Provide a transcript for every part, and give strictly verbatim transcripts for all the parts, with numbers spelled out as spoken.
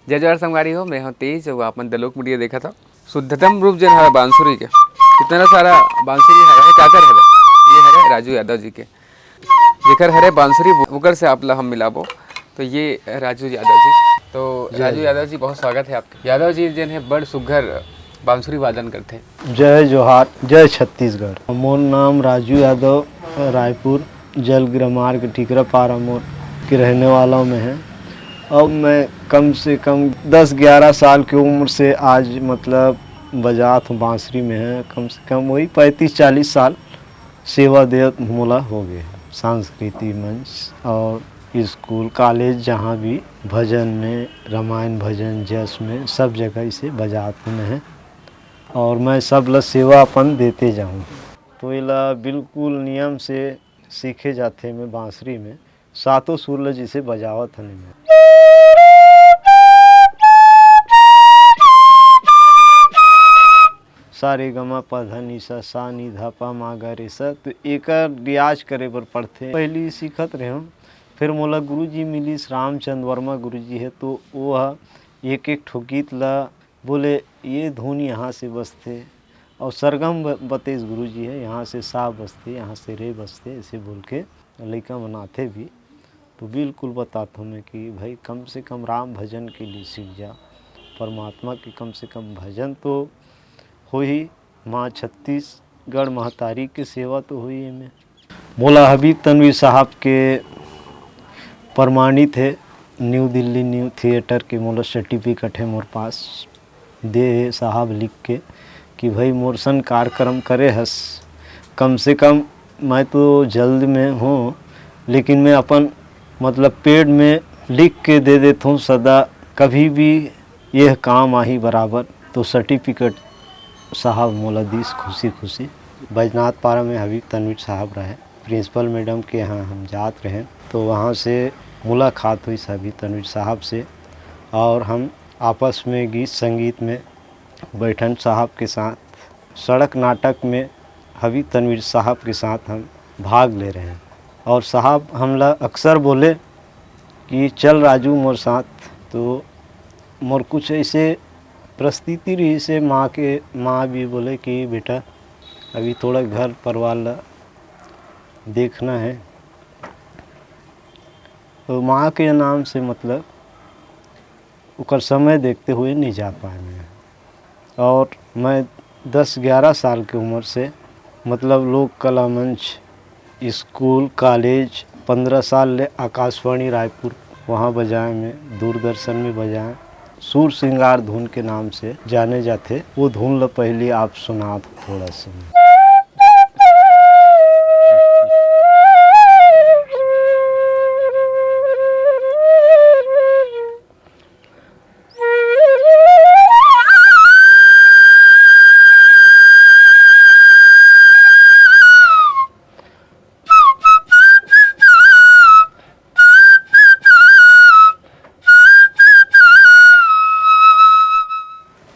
जय जोहार संगवारी हो, मैं हूं तेज, अउ आप मन दलोक मीडिया देखत हव। शुद्धतम रूप जेन हवय बांसुरी के, इतना सारा बांसुरी हवय, काकर हवय? ये हवय राजू यादव जी के। जेकर हरे बांसुरी, ओकर से आप ला हम मिलाबो। तो ये राजू यादव जी, तो जय राजू जी। यादव जी, बहुत स्वागत है आपके। यादव जी जेन है, बड़ सुग्घर बांसुरी वादन करथे। जय जोहार, जय छत्तीसगढ़। मोर नाम राजू यादव, रायपुर जलग्रह मार्ग टिकरा पारा मोड़ के रहने वाला मैं है। अब मैं कम से कम दस ग्यारह साल की उम्र से आज, मतलब, बजात हूँ बांसुरी में है। कम से कम वही पैंतीस चालीस साल सेवा देत मोला हो गए हैं। सांस्कृतिक मंच और स्कूल, कॉलेज, जहाँ भी भजन में, रामायण भजन, जस में, सब जगह इसे बजात हूँ मैं है। और मैं सब ला सेवा अपन देते जाऊँ। तो एला बिल्कुल नियम से सीखे जाथे में बांसुरी में, सातों सुर ल जिसे बजावत हन एमे। सा रे ग म प ध नि सा, सा नि ध प म ग रे सा। तो एकर रियाज करे बर पड़थे। पहिली सीखत रहेंव, फिर मोला गुरुजी मिलिस, रामचंद वर्मा गुरुजी हे, तो वो ह एक एक ठो गीत ला बोले, ये धुन यहाँ से बजथे, और सरगम ब-, बतेस गुरुजी हे, यहाँ से सा बजथे, यहाँ से रे बजथे, ऐसे बोल के लइका मन आथे भी। तो बिल्कुल बताथों मैं कि भाई, कम से कम राम भजन के लिए सीख जा, परमात्मा के कम से कम भजन तो होही, माँ छत्तीसगढ़ महतारी के सेवा तो होही एमे। मोला हबीब तनवीर साहब के प्रमाणित हे, न्यू दिल्ली न्यू थिएटर के मोला सर्टिफिकेट हे मोर पास, दे हे साहब लिख के कि भाई, मोर सन कार्यक्रम करे हस। कम से कम मैं तो जल्द में हूँ, लेकिन मैं अपन, मतलब, पेड में लिख के दे देथों सदा, कभी भी यह काम आही बराबर। तो सर्टिफिकेट साहब मोला दिस खुशी खुशी। बैजनाथ पारा में हबीब तनवीर साहब रहे, प्रिंसिपल मैडम के यहाँ हम जात रहें, तो वहाँ से मुलाकात हुई हबीब तनवीर साहब से, और हम आपस में गीत संगीत में बैठन साहब के साथ, सड़क नाटक में हबीब तनवीर साहब के साथ हम भाग ले रहे हैं। और साहब हमला अक्सर बोले कि चल राजू मोर साथ। तो मोर कुछ ऐसे परिस्थिति रही से माँ के, माँ भी बोले कि बेटा, अभी थोड़ा घर परिवार ला देखना है। तो माँ के नाम से, मतलब, ओकर समय देखते हुए नहीं जा पाए मैं। और मैं दस ग्यारह साल की उम्र से, मतलब, लोक कला मंच, स्कूल, कॉलेज, पंद्रह साल ले आकाशवाणी रायपुर, वहाँ बजाए मैं, दूरदर्शन में बजाए। सूर श्रृंगार धुन के नाम से जाने जाथे। वो धुन ल पहली आप सुनात थोड़ा सा।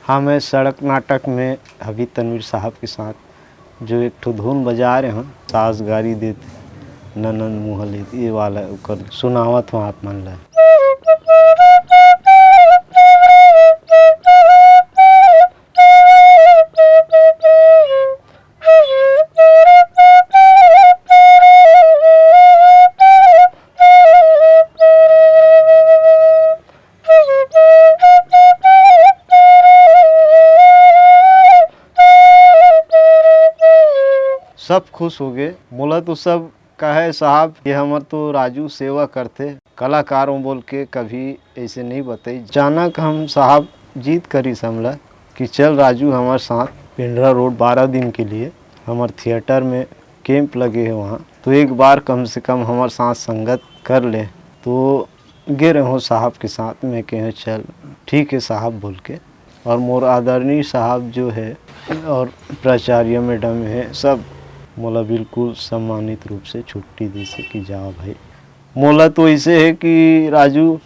हाँ, मैं सड़क नाटक में हबीब तनवीर साहब के साथ जो एक ठो धुन बजा रहे हन, सास गारी देत ननद मुँह लेत, ये वाला ओकर सुनावत हूँ आप मन ला। सब खुश हो गए। मोला तो सब कहे, "साहब, ये हमर तो राजू सेवा करथे, कलाकार हूँ," बोल के कभी ऐसे नहीं बताई। अचानक हम साहब जिद करिस हमला कि चल राजू हमर साथ पिंडरा रोड बारह दिन के लिए, हमर थिएटर में कैंप लगे है वहाँ, तो एक बार कम से कम हमर साथ संगत कर ले। तो गे रहे हूँ साहब के साथ, मैं कहे, "चल ठीक है साहब," बोल के। और मोर आदरणीय साहब जो है और प्राचार्य मैडम है, सब मोला बिल्कुल सम्मानित रूप से छुट्टी दिसे कि जाओ भाई। मोला तो ऐसे है कि राजू,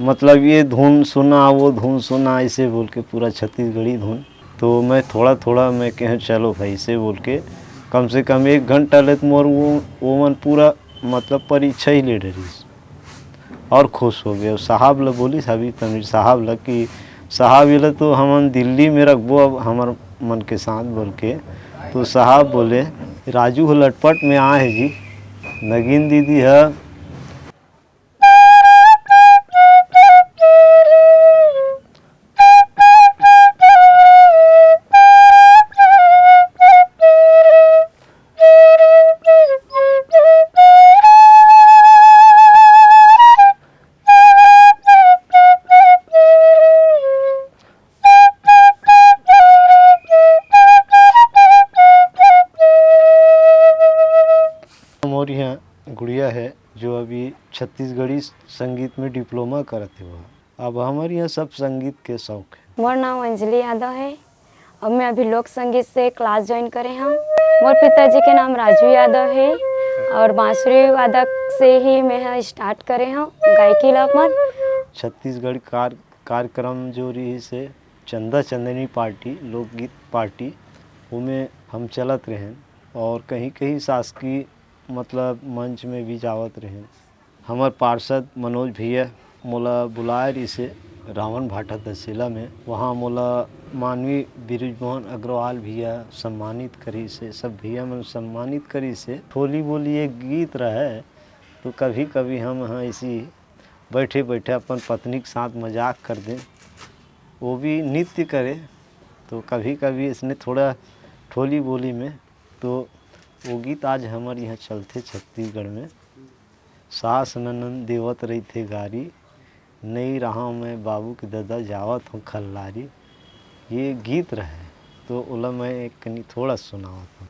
मतलब, ये धुन सुना, वो धुन सुना, ऐसे बोल के पूरा छत्तीसगढ़ी धुन। तो मैं थोड़ा थोड़ा, मैं कहे, "चलो भाई," ऐसे बोल के कम से कम एक घंटा ले तो मोर वो, वो मन पूरा, मतलब, परीक्षा ही ले डरिस। और खुश हो गए। साहब ल बोलिस, हबीब तनवीर साहब ल कि साहब, ये ल तो हमन दिल्ली में रखबो अब हमर मन के साथ बोल के। तो साहब बोले, राजू ह लटपट में आए हे जी, नगीन दीदी ह मोर यहाँ गुड़िया है, जो अभी छत्तीसगढ़ी संगीत में डिप्लोमा करत हे। वह अब हमर यहाँ सब संगीत के शौक है। मोर नाम अंजलि यादव है और मैं अभी लोक संगीत से क्लास ज्वाइन करे हूँ। मोर पिताजी के नाम राजू यादव है और बांसुरी वादक से ही मैं ह स्टार्ट करे हूँ गायकी ला अपन। छत्तीसगढ़ कार-, कार्यक्रम जो रहिस हे चंदा चंदनी पार्टी, लोकगीत पार्टी, ओमे हम चलत रहेन और कहीं-कहीं शासकीय, मतलब, मंच में भी जावत रहेन। हमर पार्षद मनोज भैया मोला बुलाए रिहिसे रावण भाटा तहसीला में। वहाँ मोला माननीय बिरजमोहन अग्रवाल भैया सम्मानित करिसे, सब भैया मन सम्मानित करिसे। ठोली बोली एक गीत रहे, तो कभी-कभी हम ह इसी बैठे-बैठे अपन पत्नी के साथ मजाक कर दें, वो भी नृत्य करे, तो कभी-कभी इसने थोड़ा ठोली बोली में, तो वो गीत आज हमर यहाँ चलथे छत्तीसगढ़ में। सास ननद देवत रहिथे गारी, नइ रहंव मैं बाबू के ददा, जावत हंव खल्लारी। ये गीत रहे, तो ओला मैं एक कनी थोड़ा सुनावत हंव।